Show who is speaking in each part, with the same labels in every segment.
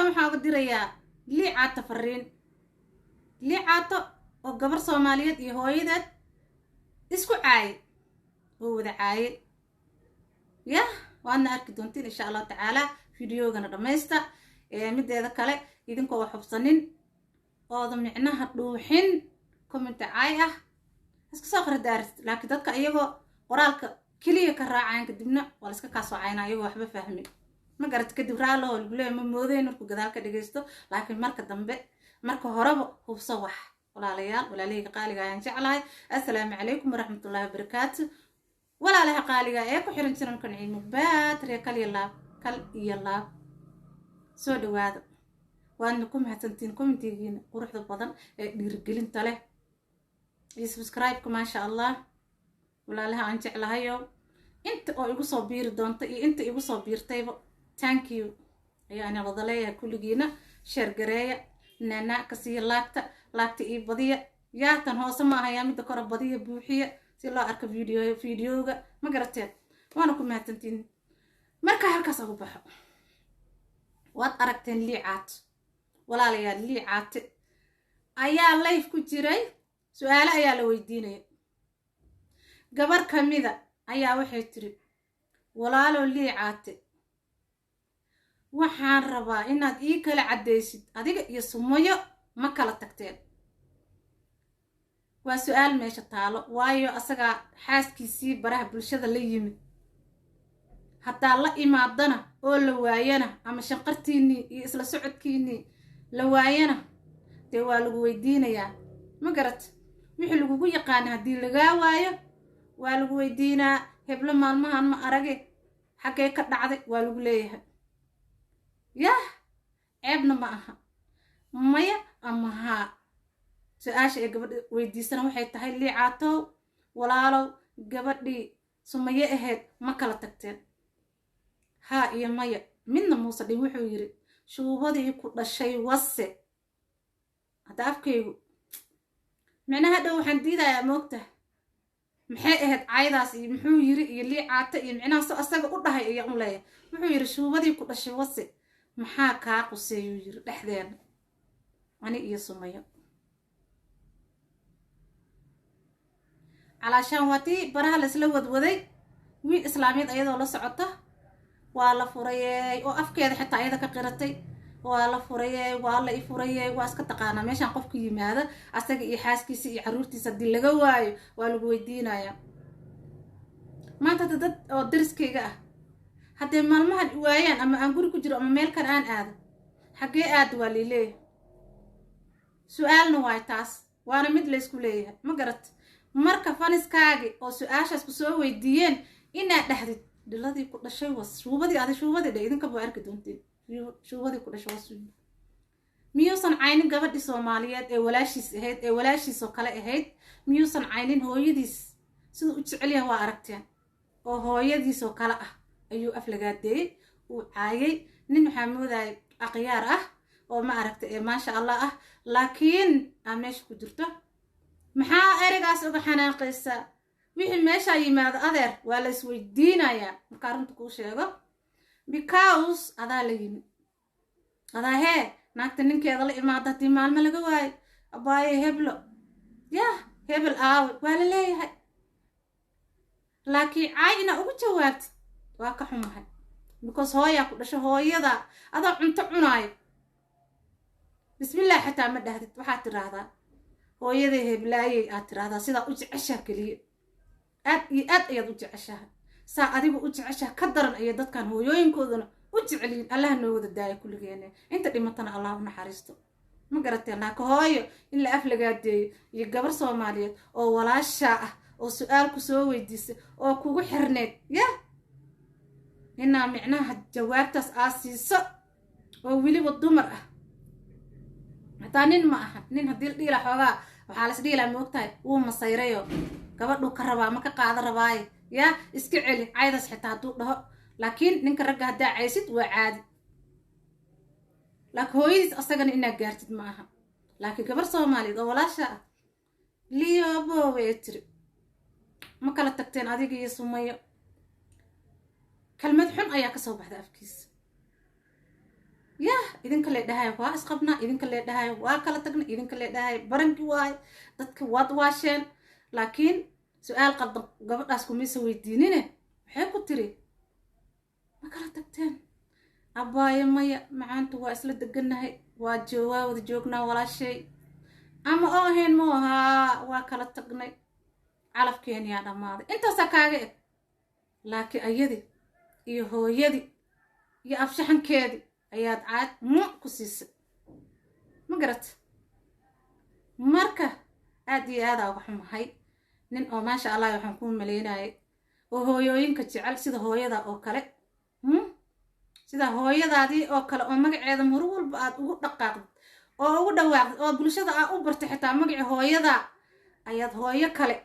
Speaker 1: Waxaan uga dirayaa Liicaato fariin. Liicaato oo gabar Soomaaliyeed iyo hooyadeed isku caayay oo wada caayay, yah, waadna arki doontiin, insha Allahu tacaala. Videogana dhammaysta. Mideeda kale, idinkoo wax hubsanin ooda micnaha dhuuxin, comment caay ah iska soo qora daaris, laakiin dadka iyagoo qoraalka keliya ka raacayan, kadibna waa la iska kaa soo caynaa iyagoo waxba fahmin. Ma garat? Kadib raallo lagu leeyahay, ma moodayn markuu gadaal ka dhagaysto. Laakiin marka dambe, marka horeba hubso wax. Walaalayaal, walaalahayga qaaliga ayaan jeclahay, assalaamu calaykum waraxmatullaahi wabarakaatu. Walaalaha qaaliga ee ku xiran channelka Naciimo Baatre, kal iyo laab, kal iyo laab soo dhawaada. Waadna ku mahadsantiin commentigiina quruxda badan ee dhiirigelinta leh iyo subscribe-ka, maasha Allah. Walaalaha aan jeclahayo, inta oo igu soo biiri doonta iyo inta igu soo biirtayba, thank you ayaana wada leeyahay kulligiina. Share gareeya, naanaa ka siiya, laagta, laagta ii badiya. Yaatan hoose ma ahayaa, midda kore badiya, buuxiya si loo arko videoga. Ma garateen? Waana ku mahadsantiin. Marka halkaas ugu baxo, waad aragteen Liicaat. Walaalayaal, Liicaate ayaa live ku jiray, su-aalo ayaa la weydiinaya. Gabar kamida ayaa waxay tiri: "Walaalow Liicaate, waxaan rabaa inaad ii kala caddaysid, adiga iyo Sumayo ma kala tagteen?" Waa su-aal meesha taalo, waayo asagaa xaaskiisii baraha bulshada la yimid. Haddaa la imaadana oo la waayana, ama shanqartiinnii iyo isla socodkiinnii la waayana, dee waa lagu weydiinayaa. Ma garat? Wixii lagugu yaqaana haddii lagaa waayo, waa lagu weydiinaa. "Heblo maalmahan ma arage, xaggee ka dhacday?" waa lagu leeyahay. Yah, ceebna ma aha maya ama haa. Su-aasha ee gabadha weydiisana waxay tahay: "Liicaatow walaalow, gabadhii Sumaye ahayd ma kala tagteen?" Haa iyo maya midna muuse dhin. Wuxuu yidhi: "Shuubadii ku dhashay wase." Hadda afkaygu micnaha dhow waxaan diidayaa, moogtaha, maxay ahayd caydaas iyo muxuu yiri iyo Liicaata iyo micnaha so asaga u dhahay ayaa u leeyahay. Wuxuu yidhi: "Shuubadii ku dhashay wase, maxaa kaa quseeyuu?" yiri, "dhexdeena ani iyo Sumayo." Calaashaan waa tii baraha laisla wadwaday, wiil islaamiyeed ayadoo la socota waa la furayey, oo afkeeda xitaa ayada ka qiratay: "Waa la furayey, waa la i furayey." Waa iska taqaanaa meeshaan qofka yimaada, asaga iyo xaaskiisa iyo carruurtiisa haddii laga waayo, waa lagu weydiinayaa. Maanta hadda dad oo dariskayga ah hadday maalmahan i waayaan, ama aan guri ku jiro ama meel kale aan aado, "Xaggee aada?" waa laileeyahay. Su-aalna waay taas, waana mid laysku leeyahay. Ma garat? Marka faniskaagi oo su-aashaas ku soo weydiiyeen inaad dhahdid "dhiladii ku dhashay was", shuubadii ada, shuubadii dhe, idinkaba waa arki doonteen. Shuubadii ku dhashay was, miyuusan caynin gabadhii Soomaaliyeed ee walaashiis ahayd, ee walaashiisoo kale ahayd? Miyuusan caynin hooyadiis? Siduu u jecel yahay waa aragteen, oo hooyadiisoo kale ah ayuu aflagaadeeyey, uu caayay. Nin waxaa moodaya akhyaar ah oo ma aragta ee maasha Allah ah, laakiin aa meesha ku jirto. Maxaa ereygaas uga xanaaqaysaa? Wixii meeshaa yimaado, adeer, waa la isweydiinayaa. Markaa runta kuu sheego, because adaa la yimid, adaa hee naagta ninkeeda la imaada, haddii maalmo laga waayo, "Abaaye heblo, yah, hebel aawe?" waa la leeyahay. Laakiin caay inaa ugu jawaabtid waa ka xumahay, because hooyaa ku dhasho. Hooyada adoo cunto cunaayo, bismillah xitaa ma dhahdid. Waxaad tiraahdaa "hooyaday heblaayey" aad tiraahdaa. Sidaa u jeceshaha keliya, aad iyo aad ayaad u jeceshahay. Saa adiga u jeceshaha ka daran ayay dadkan hooyooyinkoodana u jecelyihin. Allaha noo wada daaya kulligeene, inta dhimatana Allah u naxariisto. Ma garateen? Laaka hooyo in la af lagaadeeyo iyo gabar Soomaaliyeed oo walaashaa ah oo su-aal ku soo weydiisay oo kugu xirneyd, yah, inaa micnaha jawaabtaas aa siiso, oo weliba dumar ah. Hataa nin ma aha. Nin haddii la dhiila xoogaa, waxaa las dhiilaa, moogtahay, wuu masayrayo, gabadhuu ka rabaa ma ka qaada rabaaye, yaa iska celi caydaas xitaa hadduu dhaho. Laakiin ninka ragga haddaa caysid waa caadi, laakiin hooyadiis asagana inaad gaartid ma aha. Laakiin gabar Soomaaliyeed oo walaasha ah, "Liyobowe," ee tiri, "ma kala tagteen adiga iyo Sumayo?" Kelmad xun ayaa kasoo baxda afkiisa. Yah, Idinka lee dhahayo waa isqabnaa, idinka lee dhahayo waa kala tagna, idinka lee dhahayo baranki waayo, dadka waad waasheen. Laakiin su-aal qaldan gabadhaas kumaysa weydiinine. Waxay ku tiri, "Ma kala tagteen, abbaayo?" "Maya macaantu, waa isla degannahay, waa waa wada joognaa walaashay." Ama oo ahayn mu ahaa, "Waa kala tagnay, calafkeeniyaa dhammaaday." Intaasaa kaaga eg. Laakiin ayadii iyo hooyadii iyo afshaxankeedii ayaad caad mu ku siisay, ma garat? Marka aad iyo aadaa uga xumahay. Nin oo maasha Allah waxaan kuu malaynayay oo hooyooyinka jecel sida hooyada oo kale, sida hooyadaadii oo kale, oo magaceeda mar walba aad ugu dhaqaaqdid oo ugu dhawaaqdid oo bulshada aa u bartay xitaa magaci hooyada, ayaad hooyo kale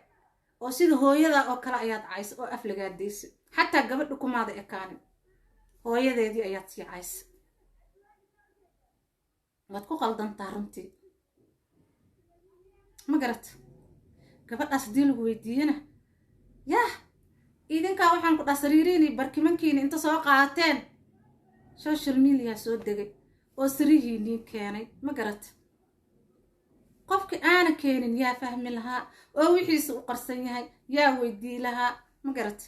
Speaker 1: oo sida hooyada oo kale ayaad caysa oo aflagaadaysay. Xataa gabadha kumaada ekaanin, hooyadeedii ayaad sii caysa. Waad ku qaldantaa runtii, ma garat? Gabadhaas haddii lagu weydiiyana, yah, idinkaa waxaan ku dhaha sariirihiini barkimankiini inta soo qaateen social media soo degay oo sarihiinii keenay, ma garat? Qofki aana keenin yaa fahmi lahaa oo wixiisa u qarsan yahay yaa weydii lahaa, ma garat?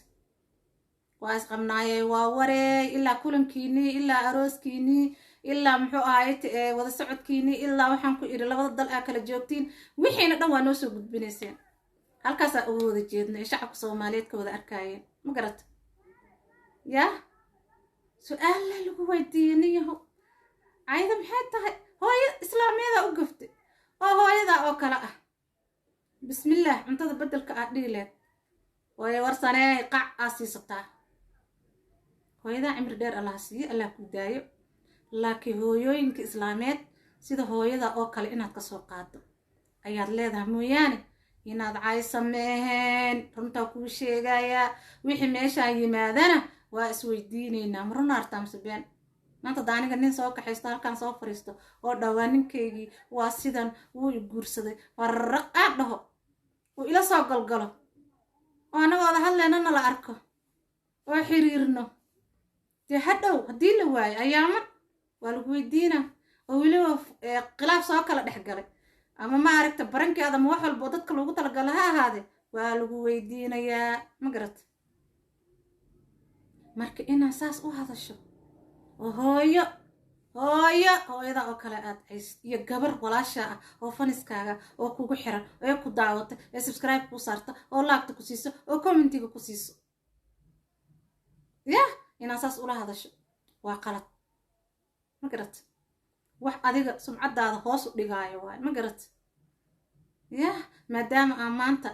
Speaker 1: Waa isqabnaayey, waa wareey, ilaa kulankiinii, ilaa arooskiinii, ilaa muxuu ahaayt wada socodkiinii, ilaa waxaan ku idhi labada dal aa kala joogtiin, wixiina dhan waa noo soo gudbinayseen. Halkaasaa uga wada jeedna ee shacabka Soomaaliyeed ka wada arkaayeen, ma garata? Yah, su-aalla lagu weydiiyey, ninyahow, cayda maxay tahay? Hooyo islaamiyadaa u gaftay oo hooyadaa oo kale ah. Bismillaah, cuntada beddelka aad dhihi leed hooyo warsanee qac aa siisataa. Hooyadaa cimri dheer Allah siiyo, Allah ku daayo. Laakiin hooyooyinka islaameed sida hooyada oo kale inaad kasoo qaado ayaad leedahay mooyaane, inaad caysa meeheen. Runtaa kuu sheegayaa, wixii meeshaan yimaadana waa isweydiineynaa. Ma runa artaa mise been? Maanta da aniga nin soo kaxaysto, halkaan soo fariisto oo dhawaa, "Ninkaygii waa sidan, wuu i guursaday," farraq aad dhaho, uu ila soo galgalo oo annagooda hadleyna nala arko oo xiriirno, dee hadhow haddii la waayo ayaaman waa lagu weydiinaa. Oo weliba khilaaf soo kala dhex galay ama ma aragta barankeeda ama wax walba oo dadka loogu talagalo ha ahaade, waa lagu weydiinayaa, ma garata? Marka inaad saas u hadasho oo hooyo hooyo hooyada oo kale aad caysid iyo gabar walaasha ah oo faniskaaga oo kugu xiran ee ku daawata ee subscribe kuu saarta oo like-ta ku siiso oo commentiga ku siiso, yah, inaad saas ula hadasho waa qalad, ma garat? Wax adiga sumcaddaada hoos u dhigaayo waay, ma garat? Yah, maadaama aan maanta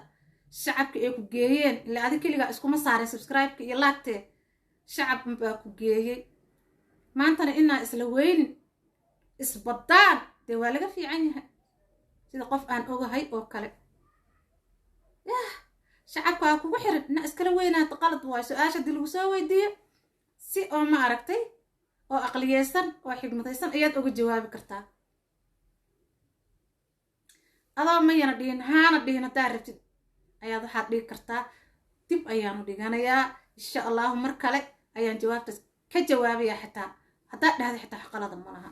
Speaker 1: shacabka ay ku geeyeen, ilaa adig keligaa iskuma saarin subscribe-ka iyo like-tee, shacab baa ku geeyey. Maantana inaa isla weynin isbaddaan dee waa laga fiican yahay. Sida qof aan ogahay oo kale, yah, shacabka waa kugu xiran, inaa iskala weynaato qalad waayo. Su-aasha haddii lagu soo weydiiyo, si oo ma aragtay oo aqliyeysan oo xigmadaysan ayaad uga jawaabi kartaa, adoo mayana dhihin haana dhihin. Haddaad rabtid ayaad waxaad dhigi kartaa, "Dib ayaanu dhiganayaa, insha Allahu mar kale ayaan jawaabtaas ka jawaabayaa." Xitaa haddaad dhahda xitaa wax qalada ma laha.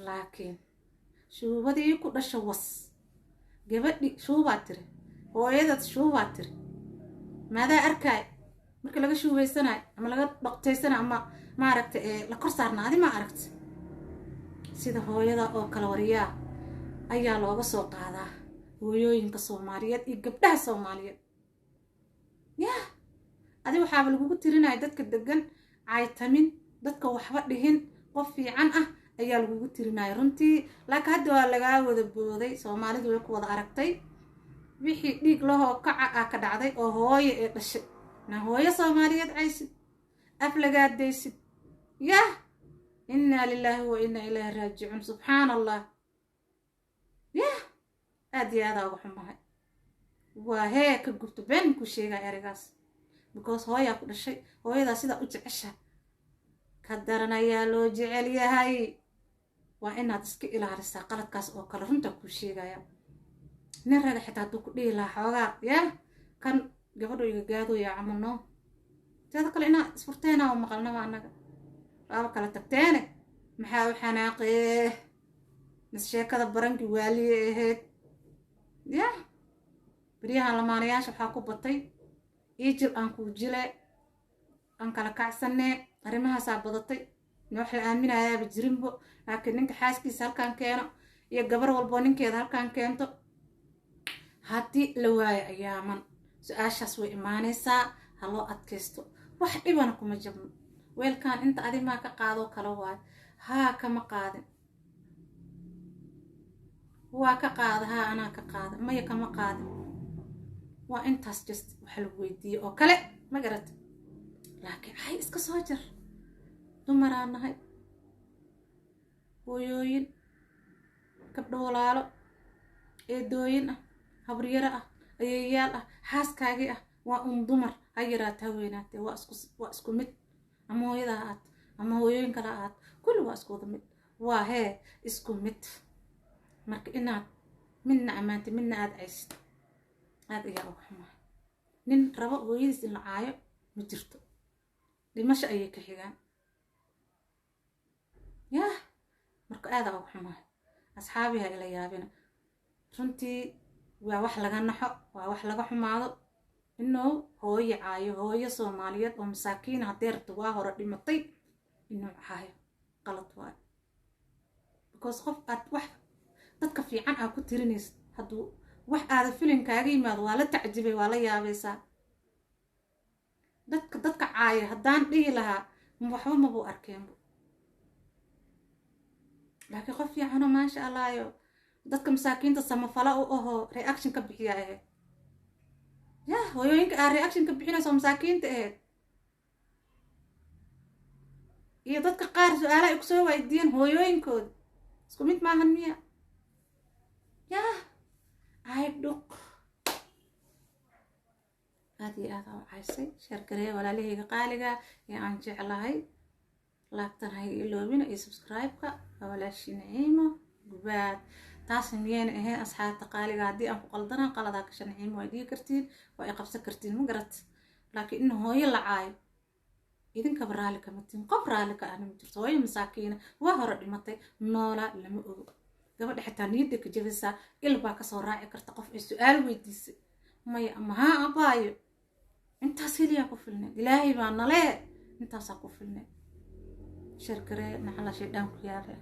Speaker 1: Laakiin shuubadii ku dhasho was, gabadhi shuubaad tiri, hooyadaad shuubaad tiri, maadaa arkaay marka laga shuubaysanayo ama laga dhaqtaysanayo ama maaragta la kor saarna? Adi ma aragta sida hooyada oo kale wariyaa ayaa looga soo qaadaa hooyooyinka Soomaaliyeed iyo gabdhaha Soomaaliyeed. Yah, adi waxaaba lagugu tirinaya dadka degan caytamin, dadka waxba dhihin, qof fiican ah ayaa lagugu tirinaya runtii. Laakiin hadda waa lagaa wada booday, Soomaalidu way ku wada aragtay wixii dhiig lahoo kaca ah ka dhacday oo hooyo ee dhashay na hooyo Soomaaliyeed caysid, af lagaadaysid. Yah, innaa lilaahi wa innaa ilaahi raajicuun. Subxaan Allah. Yah, aad iyo aadaa uga xumahay. Waa hee ka gubto, been makuu sheegaya ereygaas, because hooyaa ku dhashay. Hooyadaa sidaa u jecesha ka daran ayaa loo jecel yahay. Waa inaad iska ilaalisaa qaladkaas oo kale, runtaa kuu sheegaya. Nin raga xitaa hadduu ku dhihi lahaa xoogaa, yah, kan gabadhu iga gaadooya camalno. Teeda kale inaa isfurteena oo maqalnaba annaga waaba kala tagteene. Maxaa u xanaaqee? Mis sheekada barankii waaliye ahayd? Yah, beryahan lamaanayaasha waxaa ku batay ii jil aan kuu jile, aan kala kacsanee, arrimahaasaa badatay. Ma wax la aaminayaaba jirinbo. Laakiin ninka xaaskiisa halkaan keeno iyo gabar walboo ninkeeda halkaan keento, haddii la waayo ayaaman, su-aashaas way imaanaysaa. Ha loo adkaysto, wax dhibana kuma jabno. Weelkan inta adimaa ka qaadoo kala waayo. Haa, kama qaadin. Waa ka qaada. Haa, anaa ka qaada. Maya, kama qaadin. Waa intaas, just waxa lagu weydiiyey oo kale, ma garata? Laakiin hay iska soo jar. Dumaraa nahay, hooyooyin, gabdho, walaalo, eedooyin ah, habaryaro ah, ayeeyaal ah, xaaskaagii ah. Waa un dumar, ha yaraata ha weynaatee, waa isku mid. Ama hooyada ha ahaat ama hooyooyin kale ha ahaat, kulli waa isku wada mid, waa hee isku mid. Marka inaad midna ammaantid, midna aada caysid, aada ayaa uga xumahay. Nin rabo hooyadiis in la caayo ma jirto, dhimasho ayay ka xigaan. Yah, marka aada uga xumahay. Asxaabiha ila yaabina, runtii waa wax laga naxo, waa wax laga xumaado inuu hooyo caayo, hooyo Soomaaliyeed oo masaakiina, haddee rabto waa hore dhimatay, inuu caayo qalad waayo. Because qof aad wax dadka fiican aa ku tirinaysid, hadduu wax aada filin kaaga yimaado, waa la tacjibay, waa la yaabaysaa. Dadka caaya haddaan dhihi lahaa, waxba mabuu arkeenbo. Laakiin qof fiicano, maasha Allahyo, dadka masaakiinta samafala u ahoo reaction ka bixiya ahayd. Yah, hooyooyinka aa reaction ka bixinaysa oo masaakiinta ahayd iyo dadka qaar su-aalaha ay kusoo weydiiyeen hooyooyinkooda isku mid maahan miya? Yah, ay dhuq, aad iyo aad aa u caysay. Share gareeya, walaalahayga qaaliga ee aan jeclahay. Laabtan hay iloobina iyo subscribe-ka. Waa walaashii Naciimo Gubaad. Taas miyayna ahayn, asxaabta qaaliga? Haddii aan ku qaldana, qaladaa kasha Naciimo, waa dhigi kartiin, waa i qabsan kartiin, ma garat? Laakiin in hooyo la caayo, idinkaba raalli kama tihin, qof raalli ka ahna ma jirto. Hooyo masaakiina, waa hore dhimatay, noolaa lama ogo. Gabadha xitaa niyadda ka jabaysaa, il baa kasoo raaci karta. Qof ay su-aal weydiisay, maya ama haa abaayo, intaas keliyaa ku filneed. Ilaahay baa nalee, intaasaa ku filneed. Share garee. Nacala shaydaan ku yaala.